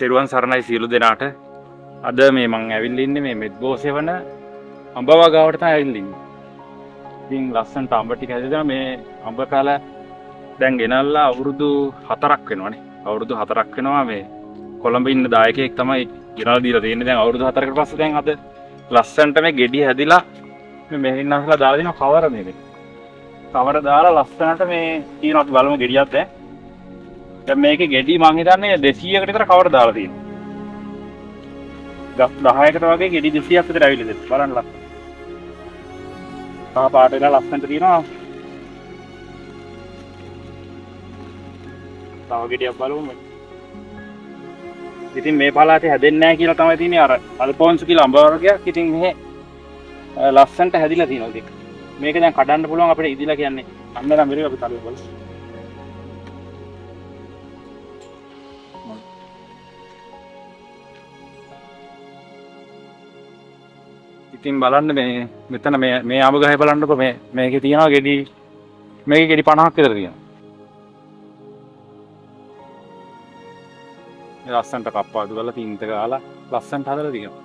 තෙරුවන් සරණයි සියලු දෙනාට. අද මේ මං ඇවිල්ලා ඉන්නේ මේ මෙත්බෝසෙවන අඹ වගාවට තමයි ඇවිල්ලා ඉන්නේ. ඉතින් ලස්සනට අඹ ටික හැදෙනවා. මේ අඹ පැල දැන් ගෙනල්ලා අවුරුදු 4ක් වෙනවනේ. අවුරුදු 4ක් වෙනවා. මේ කොළඹ ඉන්න දායකයෙක් තමයි ගෙනල්ලා දීලා තියෙන්නේ. දැන් අවුරුදු 4කට පස්සේ දැන් අද ලස්සනට මේ ගෙඩි හැදිලා මේ මෙහෙන් අහලා දාලා දෙනවා කවර මේක. කවර දාලා ලස්සනට මේ තියෙනවා. අපි බලමු ගෙඩියක් දැන්. දැන් මේකේ ගෙඩි මං හිතන්නේ 200කට විතර කවර දාලා තියෙනවා. ගස් 10කට වගේ ගෙඩි 200ක් විතර ඇවිල්ලා තියෙනවා. බලන්න ලස්සන. කහ පාට වෙලා ලස්සනට තියෙනවා. තව ගෙඩියක් බලමු මේ. ඉතින් මේ පළාතේ හැදෙන්නේ නැහැ කියලා තමයි තියෙන්නේ. අර අල්ෆෝන්සෝ කියලා අඹ වර්ගයක්. ඉතින් මෙහෙ ලස්සනට හැදිලා තියෙනවා ඉතින්. මේක දැන් කඩන්න පුළුවන් අපිට ඉදිලා කියන්නේ. අන්න නම් බැරි අපි තල්ල බලමු. ඉතින් බලන්න මේ මෙතන මේ අඹ ගහේ බලන්නකෝ. මේකේ තියෙනවා ගෙඩි, මේකේ ගෙඩි 50ක් විතර තියෙනවා. මේ ලස්සනට කප්පාදු කරලා තින්ත ගාලා ලස්සනට හදලා තියෙනවා.